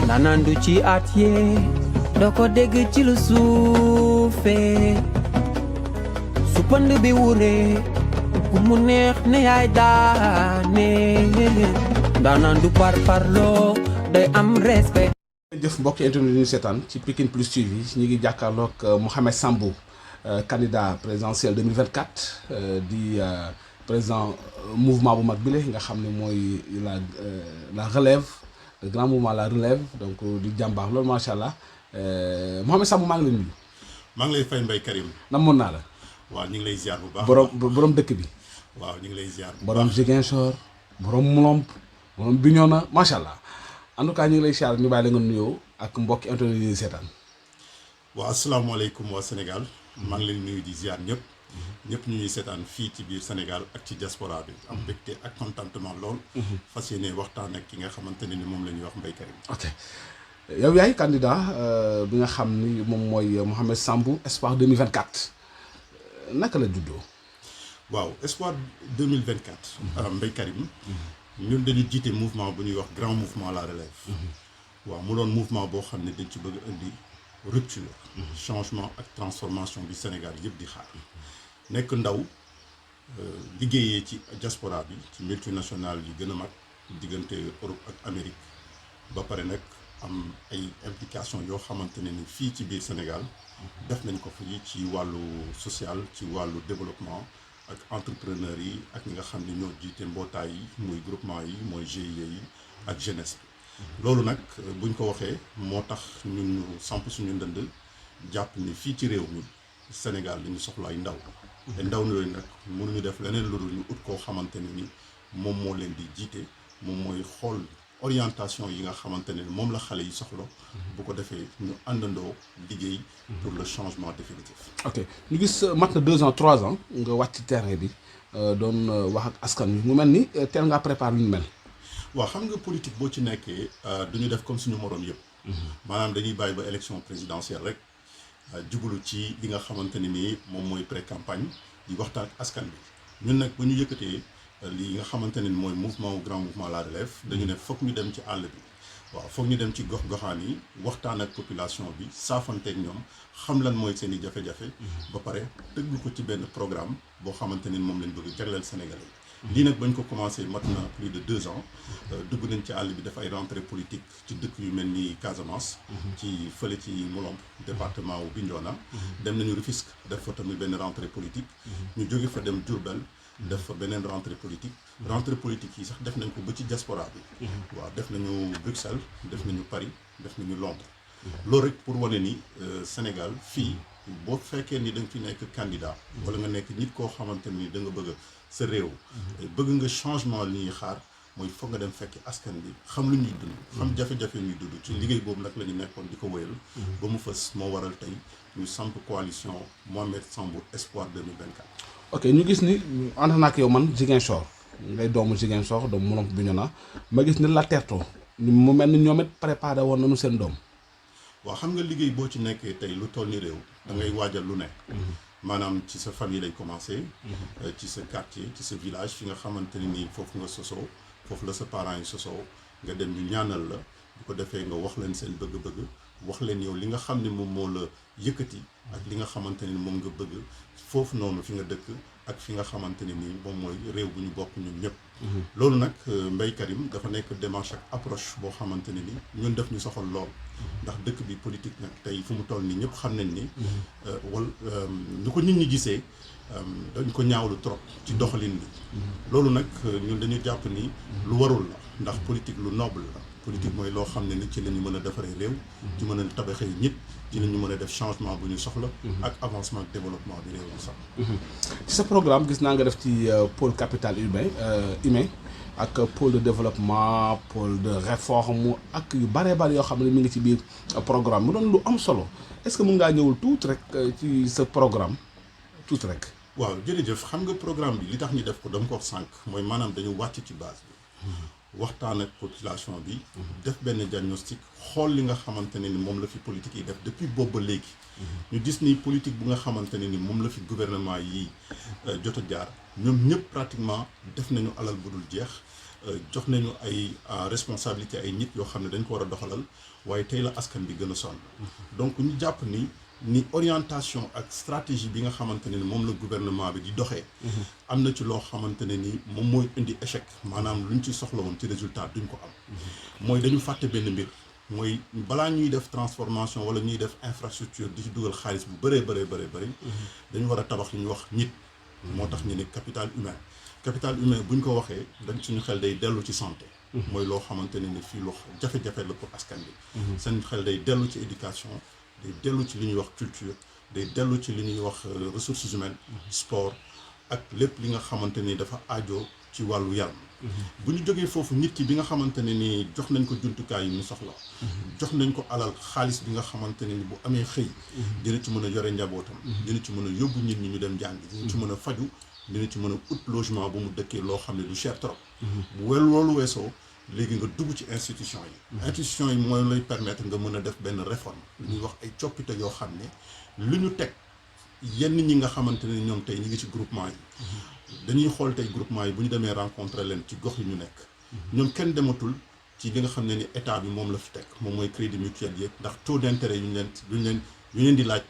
ndaanaan du ci at yee doo ko dégg ci lu suufee su pënd bi wuree ku mu neex ne yaay daane ndaanaan du parloo day am respect. jëf mbokk internet yi ñu seetaan ci Pikine Plus TV ñu ngi jàkkaarloog Mouhamed Sambou candidat présidentiel 2024 di président mouvement bu mag bi la nga xam ne mooy la relève le grand mouvement la relève donc di jàmbaax loolu macha allah Mouhamed Sambou maa ngi lay nuyu. maa ngi lay fay Mbaye Karim. namoon naa la. waaw ñu ngi lay ziar bu baax. borom dëkk bi. waaw ñu ngi lay ziar bu baax borom Ziguinchor borom Mulomp borom Bignona macha allah. en tout cas ñu ngi lay siyaar ñu bàyyi la nga nuyoo ak mbokki internet yi seetaan. waaw asalaamaaleykum waa Sénégal maa ngi leen nuyu di ziar ñëpp ñu ñuy seetaan fii ci biir Sénégal ak ci diaspora bi am mbégte ak contentement lool. fas yéene waxtaan ak ki nga xamante ne ni moom la ñuy wax Mbaye Karim. ok yow yaay candidat bi nga xam ni moom mooy Mouhamed Sambou Espoir 2024 naka la juddoo. waaw Espoir 2024. Mbaye Karim. ñun dañu jiite mouvement bu ñuy wax grand mouvement la relève. waaw mu doon mouvement boo xam ne dañ ci bëgg indi rupture. changement ak transformation bi Sénégal yëpp di xaar. nekk ndaw liggéeyee ci diaspora bi ci multinationale yi gën a mag diggante Europe ak Amérique ba pare nag am ay implication yoo xamante ne ni fii ci biir Sénégal def nañ ko fii ci wàllu social ci wàllu développement. ak entrepreneurs yi ak ñi nga xam ne ñoo jiite mbootaay yi muy groupement yi mooy GIE yi ak jeunesse bi loolu nag buñ ko waxee moo tax ñun ñu samp suñu ndënd jàpp ni fii ci réew mi Sénégal dañu soxla ay ndaw te ndaw yooyu nag mënuñu def leneen lu dul ñu ut koo xamante ne ni moom moo leen di jiite moom mooy xool orientation yi nga xamante ne moom la xale yi soxla bu ko defee ñu àndandoo liggéey pour le changement définitif. ok ñu gis mat na 2 ans 3 ans nga wàcc ci terrain bi doon wax ak askan wi mu mel ni teel ngaa préparé lu ñu mel. waaw xam nga politique boo ci nekkee du ñu def comme suñu moroom yëpp. maanaam dañuy bàyyi ba élection présidentielle rek jublu ci li nga xamante ne nii moom mooy pré campagne di waxtaan ak askan bi ñun nag bu ñu yëkkatee. lii nga xamante ne mooy mouvement grand mouvement la relève dañu ne foog ñu dem ci àll bi waaw foog ñu dem ci gox-goxaan yi waxtaan ak population bi saafanteeg ñoom xam lan mooy seen i jafe-jafe ba pare tëgg ko ci benn programme boo xamante ne moom lañ bëgg jagleel Sénégalais yi lii nag bañ ko commencé mat na plus de 2 ans dugg nañ ci àll bi def ay rentrée politique ci dëkk yu mel ni Casamance ci fële ci Mulomp département wu Bignona dem nañu Rufisque def fa tamit benn rentrée politique ñu jóge fa dem Diourbel def fa beneen rentrée politique yi sax def nañ ko ba ci diaspora bi waaw def nañu Bruxelles def nañu Paris def nañu Londres loolu rek pour wane ni Sénégal fii boo fekkee ni da nga fi nekk candidat wala nga nekk nit koo xamante ni da nga bëgg sa réew bëgg nga changement li ñuy xaar mooy foog nga dem fekki askan bi xam lu ñuy dund xam jafe-jafe ñuy dund ci liggéey boobu nag la ñu nekkoon di ko wéyal ba mu fës moo waral tey ñu samp coalition Mouhamed Sambou Espoir 2024. ok ñu gis ni ànd naa ak yow man Ziguinchor ngay doomu Ziguinchor doomu Mulomp Bignona ma gis ni la teertoo mu mel ni ñoom it préparé woon nañu seen doom. waaw xam nga liggéey boo ci nekkee tey lu toll ni réew da ngay waajal lu ne. maanaam ci sa famille lay commencé. ci sa quartier ci sa village fi nga xamante ne nii foofu nga sosoo foofu la sa parents yi sosoo nga dem ñu ñaanal la bu ko defee nga wax leen seen bëgg-bëgg wax leen yow li nga xam ne moom moo la yëkkati ak li nga xamante ne moom nga bëgg foofu noonu fi nga dëkk ak fi nga xamante ne nii moom mooy réew bu ñu bokk ñun ñëpp. loolu nag Mbaye Karim dafa nekk démarche ak approche boo xamante ne ni ñun def ñu soxal lool ndax dëkk bi politique nag tey fu mu toll nii ñëpp xam nañ ni. ñu ko nit ñi gisee dañ ko ñaawlu trop ci doxalin bi. loolu nag ñun dañu jàpp ni lu warul la ndax politique lu noble la. politique mooy loo xam ne nit ci la ñu mën a defaree réew. ci mën a tabaxee nit ci la ñu mën a def changement bu ñu soxla. ak avancement ak développement bi réew mi sax. ci sa programme gis naa nga def ci pôle capital humain ak pôle de développement pôle de réforme ak yu bare yoo xam ne mi ngi ci biir programme mu doon lu am solo est-ce que mën ngaa ñëwul tuuti rek ci sa programme tuuti rek. waaw jërëjëf xam nga programme bi li tax ñu def ko dama ko wax sànq mooy maanaam dañu wàcc ci base bi. waxtaan ak population bi. def benn diagnostic xool li nga xamante ne ni moom la fi politique yi def depuis boobu ba léegi. ñu gis ni politique bu nga xamante ne ni moom la fi gouvernement yi jot a jaar ñoom ñëpp pratiquement def nañu alal bu dul jeex jox nañu ay responsabilité ay nit yoo xam ne dañ ko war a doxalal waaye tey la askan bi gën a sonn donc ñu jàpp ni orientation ak stratégie bi nga xamante ne ni moom la gouvernement bi di doxee am na ci loo xamante ne ni moom mooy indi échec maanaam luñ ci soxla woon ci résultat duñ ko am mooy dañu fàtte benn mbir mooy balaa ñuy def transformation wala ñuy def infrastructure di ci dugal xaalis bu bëree bëri dañu war a tabax li ñuy wax nit moo tax ñu ne capital humain bu ñu ko waxee dañ suñu xel day dellu ci santé mooy loo xamante ne ni fii lu jafe-jafe la pour askan bi seen xel day dellu ci éducation day dellu ci li ñuy wax culture day dellu ci li ñuy wax ressources humaines sport ak lépp li nga xamante ni dafa aajo ci wàllu yaram bu ñu jógee foofu nit ki bi nga xamante ne ni jox nañ ko jumtukaay yi mu soxla jox nañ ko alal xaalis bi nga xamante ne ni bu amee xëy dina ci mën a yore njabootam dina ci mën a yóbbu nit ñi ñu dem jàngi dina ci mën a faju dina ci mën a ut logement bu mu dëkkee loo xam ne du cher trop bu loolu weesoo léegi nga dugg ci institution yi mooy lay permettre nga mën a def benn réforme lu ñuy wax ay coppite yoo xam ne lu ñu teg yenn ñi nga xamante ne ñoom tey ñi ngi ci groupement yi dañuy xool tey groupement yi bu ñu demee rencontrer leen ci gox yi ñu nekk ñoom kenn dematul ci li nga xam ne ni état bi moom la fi teg moom mooy crédit mutuel yëpp ndax taux d'intérêt yu ñu leen di laaj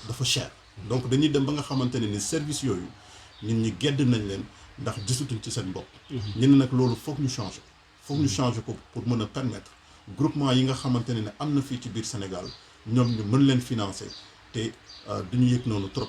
dafa cher donc dañuy dem ba nga xamante ne ni service yooyu nit ñi gedd nañ leen ndax gisatuñ ci seen bopp ñu ne nag loolu foog ñu changer ko pour mën a permettre groupement yi nga xamante ne am na fii ci biir Sénégal ñoom ñu mën leen financer te duñu yëg noonu trop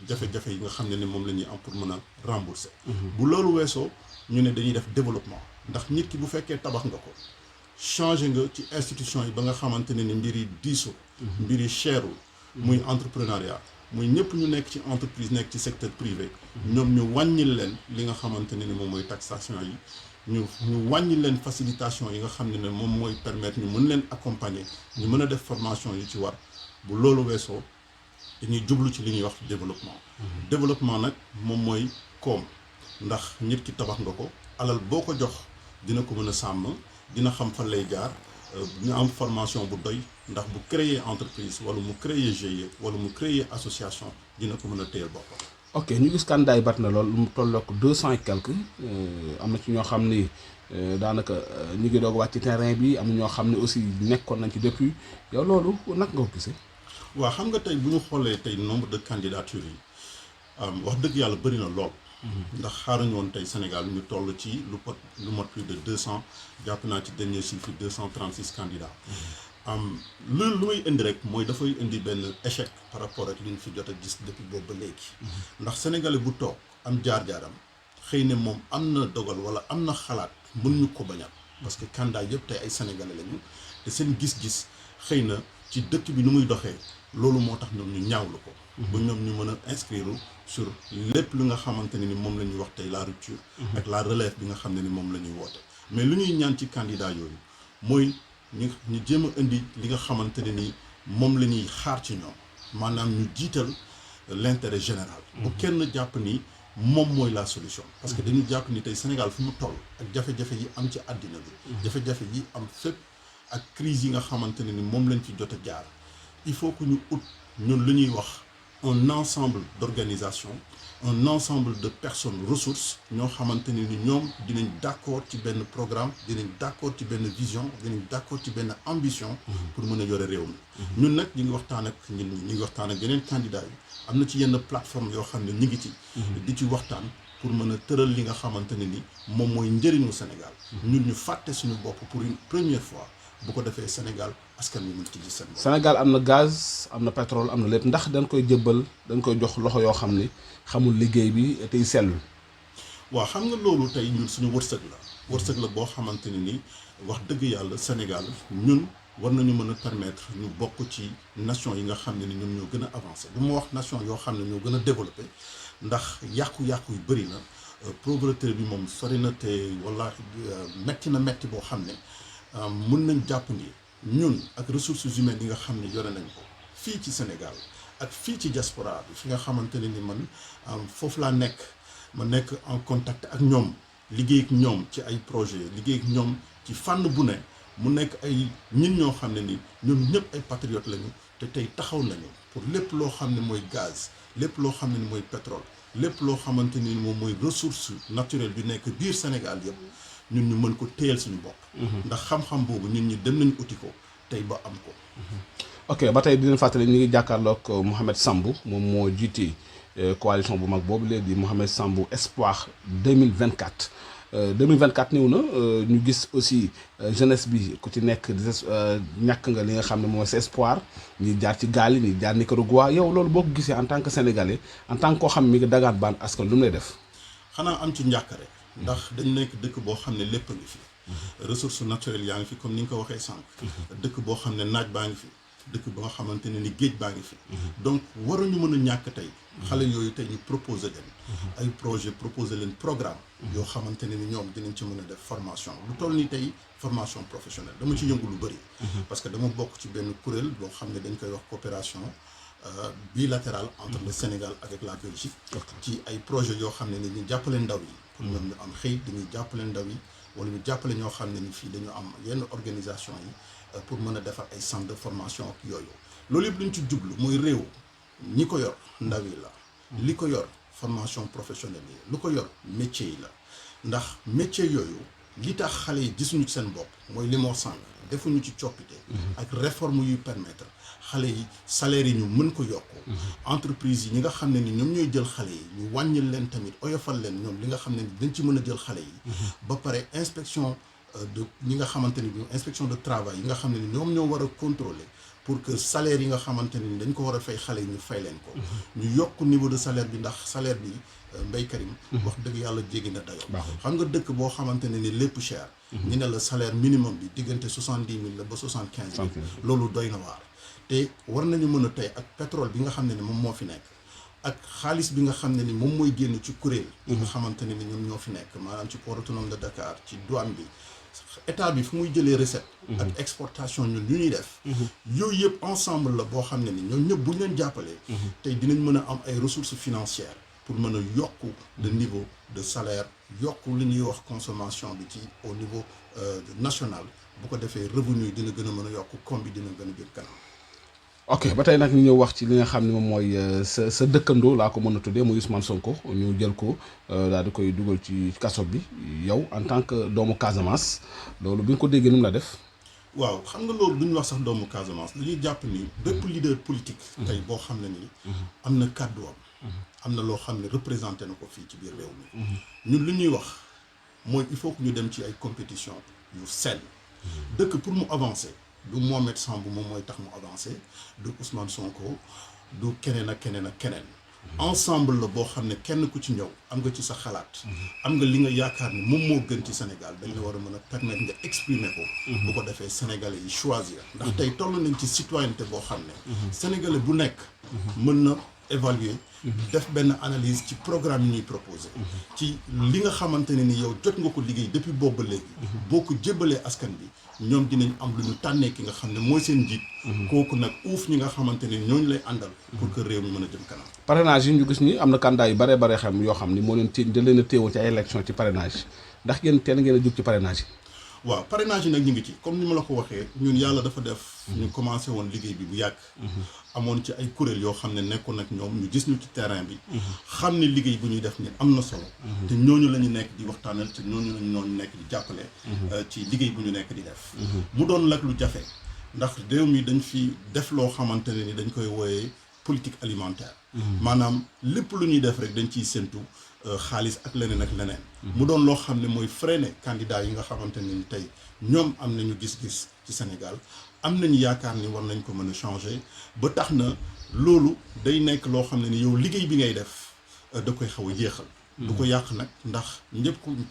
jafe-jafe yi nga xam ne ni moom la ñuy am pour mën a rembourser bu loolu weesoo ñu ne dañuy def développement ndax nit ki bu fekkee tabax nga ko changer nga ci institution yi ba nga xamante ne ni mbir yi diisul mbir yi cherul muy entrepreneuriat muy ñëpp ñu nekk ci entreprise nekk ci secteur privé ñoom ñu wàññil leen li nga xamante ne ni moom mooy taxation yi ñu wàññi leen facilitation yi nga xam ne moom mooy permettre ñu mën leen accompagner ñu mën a def formation yi ci war bu loolu weesoo dañuy jublu ci li ñuy wax développement nag moom mooy koom ndax nit ki tabax nga ko alal boo ko jox dina ko mën a sàmm dina xam fan lay jaar dina am formation bu doy ndax bu créer entreprise wala mu créer GIE wala mu créer association dina ko mën a téyel boppam. ok ñu gis candidat yi bari na lool mu tollook 200 et quelques am na ci ñoo xam ni daanaka ñu ngi doog wàcc ci terrain bi am na ñoo xam ne aussi nekkoon nañ ci depuis yow loolu naka nga ko gisee. waaw xam nga tey bu ñu xoolee tey nombre de candidatures yi wax dëgg yàlla bëri na lool. ndax xaaruñu woon tey Sénégal ñu toll ci lu mot plus de 200 jàpp naa ci dernier chiffre 236 candidats. lu muy indi rek mooy dafay indi benn échec par rapport ak li ñu fi jot a gis depuis boobu ba léegi ndax sénégalais bu toog am jaar-jaaram xëy ne moom am na dogal wala am na xalaat mën ñu ko bañal parce que candidat yëpp tey ay sénégalais lañu te seen gis-gis xëy na ci dëkk bi nu muy doxee loolu moo tax ñoom ñu ñaawlu ko ba ñoom ñu mën a inscrire sur lépp lu nga xamante ne ni moom la ñuy wax tey la rupture ak la relève bi nga xam ne ni moom la ñuy woote mais lu ñuy ñaan ci candidat yooyu mooy ñu jéem a indi li nga xamante ne ni moom la ñuy xaar ci ñoom maanaam ñu jiital l'intérêt général bu kenn jàpp ni moom mooy la solution parce que dañu jàpp ni tey Sénégal fu mu toll ak jafe-jafe yi am ci àddina bi jafe-jafe yi am fépp ak crise yi nga xamante ne ni moom lañ fi jot a jaar il faut que ñu ut ñun lu ñuy wax un ensemble d'organisation un ensemble de personnes ressources ñoo xamante ne ni ñoom dinañ d'accord ci benn programme dinañ d'accord ci benn vision dinañ d'accord ci benn ambition pour mën a yore réew mi ñun nag ñu ngi waxtaan ak yeneen candidats yi am na ci yenn plateforme yoo xam ne ñu ngi ci di ci waxtaan pour mën a tëral li nga xamante ne ni moom mooy njëriñu Sénégal ñun ñu fàtte suñu bopp pour une première fois bu ko defee Sénégal askan wi mën ci gis seen bopp. Sénégal am na gaz am na pétrole am na lépp ndax dañ koy jëbbal dañ koy jox loxo yoo xam ni xamul liggéey bi tey sellul. waaw xam nga loolu tey ñun suñu wërsëg la boo xamante ne ni wax dëgg yàlla Sénégal ñun war nañu mën a permettre ñu bokk ci nation yi nga xam ne ni ñoom ñoo gën a avancé du ma wax nation yoo xam ne ñoo gën a développé ndax yàqu-yàqu yu bëri na pauvreté bi moom sori na te wala metti na metti boo xam ne mën nañ jàpp ni ñun ak ressources humaines yi nga xam ne yore nañ ko fii ci Sénégal ak fii ci diaspora bi fi nga xamante ne ni man foofu laa nekk ma nekk en contact ak ñoom liggéey ak ñoom ci ay projet liggéey ak ñoom ci fànn bu ne mu nekk ay ñin ñoo xam ne ni ñoom ñëpp ay patriotes lañu te tey taxaw nañu pour lépp loo xam ne mooy gaz lépp loo xam ne ni mooy pétrole lépp loo xamante ni moom mooy ressource naturelle bi nekk biir Sénégal yëpp ñun ñu mën ko téyel suñu bopp. ndax xam-xam boobu ñun ñi dem nañ uti ko tey ba am ko. ok ba tey dinañ fàttali ñu ngi jàkkaarloog Mouhamed Sambou moom moo jiite coalition bu mag boobu léegi Mouhamed Sambou Espoir 2024. 2024 ñëw na ñu gis aussi jeunesse bi ku ci nekk ñàkk nga li nga xam ne mooy sa espoir ñi jaar ci gaal yi ñi jaar Nicaragua yow loolu boo ko gisee en tant que sénégalais en tant que koo xam ne mi ngi dagaan baan askan lu mu lay def. xanaa am ci njàkkare ndax dañ nekk dëkk boo xam ne lépp a ngi fi. ressources naturelles yaa ngi fi comme ni nga ko waxee sànq. dëkk boo xam ne naaj baa ngi fi. dëkk ba nga xamante ne ni géej baa ngi fi. donc waruñu mën a ñàkk tey. xale yooyu tey ñu proposer leen. ay projet proposer leen programme. yoo xamante ne ni ñoom dinañ ci mën a def formation lu toll ni tey formation professionnelle dama ci yëngu lu bëri. parce que dama bokk ci benn kuréel boo xam ne dañ koy wax coopération bilatérale entre le Sénégal avec la Belgique. ci ay projet yoo xam ne ni ñu jàppale ndaw yi. pour ñoom ñu am xëy dañuy jàppale ndaw yi wala ñu jàppale ñoo xam ne ni fii dañu am yenn organisation yi. pour mën a defar ay centre de formation ak yooyu loolu yëpp luñ ci jublu muy réew ñi ko yor ndaw yi la li ko yor formation professionnelle yi lu ko yor métier yi la ndax métier yooyu li tax xale yi gisuñu ci seen bopp mooy li moo sànq defuñu ci coppite ak réforme yuy permettre xale yi salaire yi ñu mën ko yokku entreprise yi ñi nga xam ne ni ñoom ñooy jël xale yi ñu wàññil leen tamit oyofal leen ñoom li nga xam ne ni dañ ci mën a jël xale yi ba pare inspection de ñi nga xamante ni inspection de travail yi nga xam ne ni ñoom ñoo war a contrôler pour que salaire yi nga xamante ni dañ ko war a fay xale yi ñu fay leen ko ñu yokk niveau de salaire bi ndax salaire bi Mbaye Karim wax dëgg yàlla jéggi na dayoo xam nga dëkk boo xamante ne ni lépp cher ñu ne la salaire minimum bi diggante 70 000 la ba 75 000 loolu doy na waar te war nañu mën a tey ak pétrole bi nga xam ne ni moom moo fi nekk ak xaalis bi nga xam ne ni moom mooy génn ci kuréel yi nga xamante ne ni ñoom ñoo fi nekk maanaam ci port autonome de Dakar ci douane bi état bi fu muy jëlee recette ak exportation ñun lu ñuy def yooyu yëpp ensemble la boo xam ne ni ñoom ñëpp bu ñu leen jàppalee tey dinañ mën a am ay ressources financières pour mën a yokk de niveau de salaire yokk li ñuy wax consommation bi ci au niveau national bu ko defee revenu yi dina gën a mën a yokk koom bi dina gën a jëm kanam. ok ba tey nag ñu ñëw wax ci li nga xam ne moom mooy sa dëkkandoo laa ko mën a tuddee muy Ousmane Sonko ñu jël ko daal di koy dugal ci kaso bi yow en tant que doomu Casamance loolu bi nga ko déggee ni mu la def. waaw xam nga loolu duñu wax sax doomu Casamance dañuy jàpp ni bépp leader politique. tey boo xam ne nii. am na kàddu am na loo xam ne représenté na ko fii ci biir réew mi. ñun lu ñuy wax mooy il faut que ñu dem ci ay compétition yu sell. dëkk pour mu avancer. du Mohamed Sambou moom mooy tax mu avancé du Ousmane Sonko du keneen ak keneen ak keneen ensemble la boo xam ne kenn ku ci ñëw am nga ci sa xalaat am nga li nga yaakaar ni moom moo gën ci Sénégal dañ la war a mën a permettre nga exprimer ko bu ko defee sénégalais yi choisir ndax tey toll nañ ci citoyenneté boo xam ne sénégalais bu nekk mën na évaluer def benn analyse ci programme yi ñuy proposé ci li nga xamante ne ni yow jot nga ko liggéey depuis boobu ba léegi boo ko jébbalee askan bi ñoom dinañ am lu ñu tànnee ki nga xam ne mooy seen njiit kooku nag uuf ñi nga xamante ne ñooñu lay àndal pour que réew mi mën a jëm kanam parrainage yi ñu gis ni am na candidat yu bare xam yoo xam ni moo leen da leen a téewoon ci ay élection ci parrainage ndax ngeen teel ngeen a jóg ci parrainage yi waaw parrainage yi nag ñu ngi ci comme ni ma la ko waxee ñun yàlla dafa def ñu commencé woon liggéey bi bu yàgg amoon ci ay kuréel yoo xam ne nekkoon ak ñoom ñu gis ñu ci terrain bi xam ne liggéey bu ñuy def ni am na solo te ñooñu la ñu nekk di waxtaanal te ñooñu la ñu nekk di jàppale ci liggéey bu ñu nekk di def mu doon nag lu jafe ndax réew mi dañ fi def loo xamante ne ni dañ koy wooyee politique alimentaire maanaam lépp lu ñuy def rek dañ ciy séntu xaalis ak leneen mu doon loo xam ne mooy freiner candidat yi nga xamante ne ni tey ñoom am nañu gis-gis ci Sénégal am nañu yaakaar ni war nañ ko mën a changer ba tax na loolu day nekk loo xam ne ni yow liggéey bi ngay def da koy xaw a yéexal du ko yàq nag ndax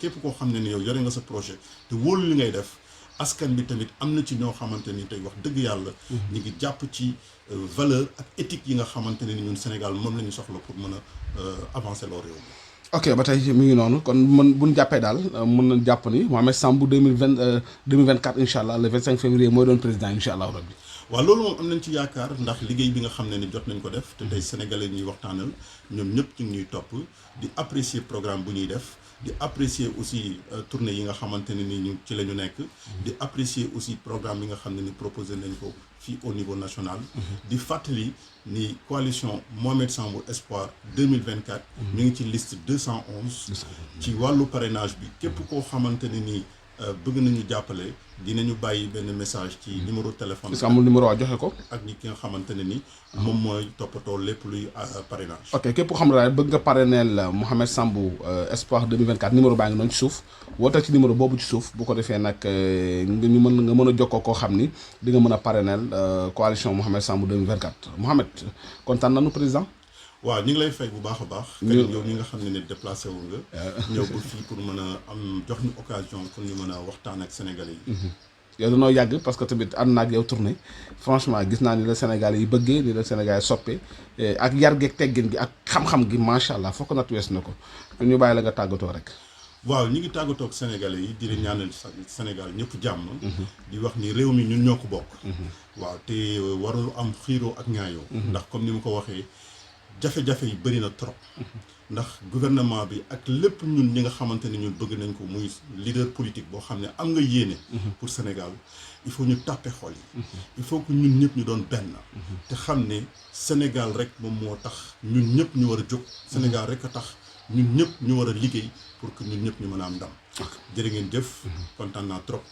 képp koo xam ne ni yow yore nga sa projet te wóolu li ngay def askan bi tamit am na ci ñoo xamante ni tey wax dëgg yàlla ñu ngi jàpp ci valeur ak éthique yi nga xamante ne ni ñun Sénégal moom la ñu soxla pour mën a avancer loo réew mi ok ba tey mi ngi noonu kon mën buñ jàppee daal mën na jàpp ni Mohamed Sambou 2024 incha allah le 25 février mooy doon président incha allah rabbi waaw loolu moom am nañ ci yaakaar ndax liggéey bi nga xam ne ni jot nañ ko def te tey sénégalais ñuy waxtaanal ñoom ñëpp ñu ngi ñuy topp di apprécier programme bu ñuy def di apprécier aussi tournée yi nga xamante ne ni ñu ci la ñu nekk di apprécier aussi programme yi nga xam ne ni proposé nañ ko fii au niveau national di fàttali ni coalition Mohamed Sambou Espoir 2024 mi ngi ci liste 211 ci wàllu parrainage bi képp koo xamante ne nii bëgg nañu jàppale dinañu bàyyi benn message ci numéro téléphone. est-ce que amul numéro waa joxe ko. ak ñi ki nga xamante ne ni. moom mooy toppatoo lépp luy parrainage. ok képp xam ne bëgg nga parrainel Mohamed Sambou Espoir 2024 numéro baa ngi noonu ci suuf woote ci numéro boobu ci suuf bu ko defee nag nga mën a jokkoo koo xam ni di nga mën a parrainel coalition Mohamed Sambou 2024 Mohamed kontaan nañu président. waaw ñu ngi lay fay bu baax a baax. kañ yow mi nga xam ne déplacé wu nga. ñëw ba fii pour mën a am jox ñu occasion pour ñu mën a waxtaan ak Sénégalais yi. yow dañoo yàgg parce que tamit ànd naa ak yow tournée franchement gis naa ni la Sénégalais yi bëggee ni la Sénégalais soppe ak yar geeg teggin gi ak xam-xam gi macha allah foo ko natt wees na ko ñu bàyyi la nga tàggatoo rek. waaw ñu ngi tàggatoo ak Sénégalais yi di leen ñaanal Sénégal ñëpp jàmm. di wax ni réew mi ñun ñoo ko bokk. waaw te warul am xiiroo ak ñaayoo. ndax comme ni ma ko waxee. jafe-jafe yi bëri na trop ndax gouvernement bi ak lépp ñun ñi nga xamante ne ñun bëgg nañ ko muy leader politique boo xam ne am nga yéene pour Sénégal il faut ñu tàppe xol yi il faut que ñun ñëpp ñu doon benn te xam ne Sénégal rek moom moo tax ñun ñëpp ñu war a jóg Sénégal rek a tax ñun ñëpp ñu war a liggéey pour que ñun ñëpp ñu mën a am ndam jërë ngeen jëf kontaan naa trop